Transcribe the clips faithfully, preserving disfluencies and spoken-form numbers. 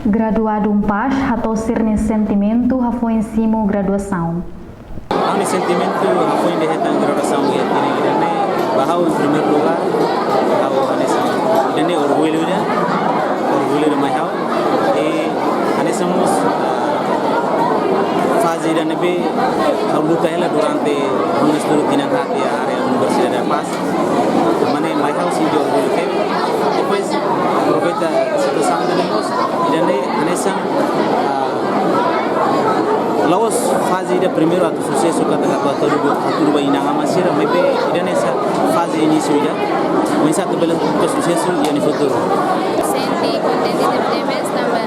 Graduadu Paz hato'o sira-nia sentimentu hafoin simu graduasaun. Ha'u-nia sentimentu hafoin ida hetan graduasaun iha tinan ida-ne'e, ba ha'u, em primeiro lugar, ha'u hanesan, ida-ne'e orgullu ida, orgullu ida mai ha'u. I hanesan mós, ah, faze ida ne'ebé ha'u luta hela durante ha'u-nia estudu tinan haat iha área Universidade da Paz. Mak ne'e mai ha'u sente orgullu tebes. Depois, aproveita situasaun ida-ne'e mós, ida-ne'e hanesan, ah, la'ós faze ida primeiru atu susesu katak atu, atu, atu, atu ba inan-aman sira, maibé ida-ne'e sá faze inísiu ida. Oinsá atu bele buka susesu iha nia futuru. Sente kontente tebetebes tanba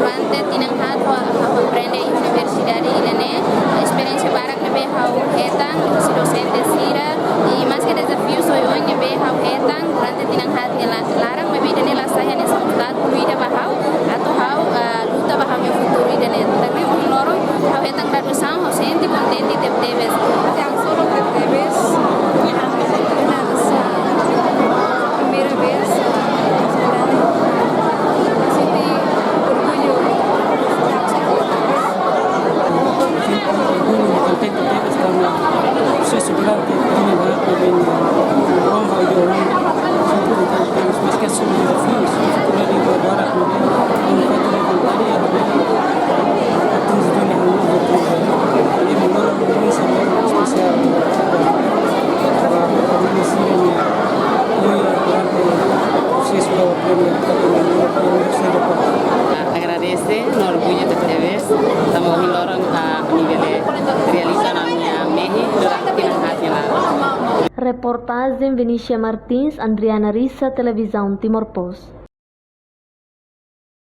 durante tinan haat ha'u, ha'u aprende iha universidade ida-ne'e, esperiénsia barak ne'ebé ha'u hetan husi dosente sira, i maske dezafiu oioin ne'ebé ha'u hetan durante tinan haat nia la-, laran, maibé ida-ne'e la sai hanesan obstákulu ida ba ha'u, atu ha'u, ah, luta ba ha'u-nia futuru ida-ne'e. Tanba ohin loron ha'u hetan graduasaun, ha'u sente kontente tebetebes. Solo tebetebes, ah, primeira vez, ah, sente orgullu. Orgullu i kontente tebes tanba prosesu durante tinan haat ne'e bem longu, e durante sempre temos mais que sobre desafios, dificuldade agora também, no fato de vontade, atinjidu nia objetivu. I agora, um especial para a família sira-nia, durante prosesu ba prêmiu, prêmiu, prêmiu, Agradese no orgullu tebetebes, tanba ohin loron, ah, ami bele realiza ami-nia mehi durante tinan haat nia laran. Reportajen Venícia Martins, Andriana Rissa, Televizaun Timor Post.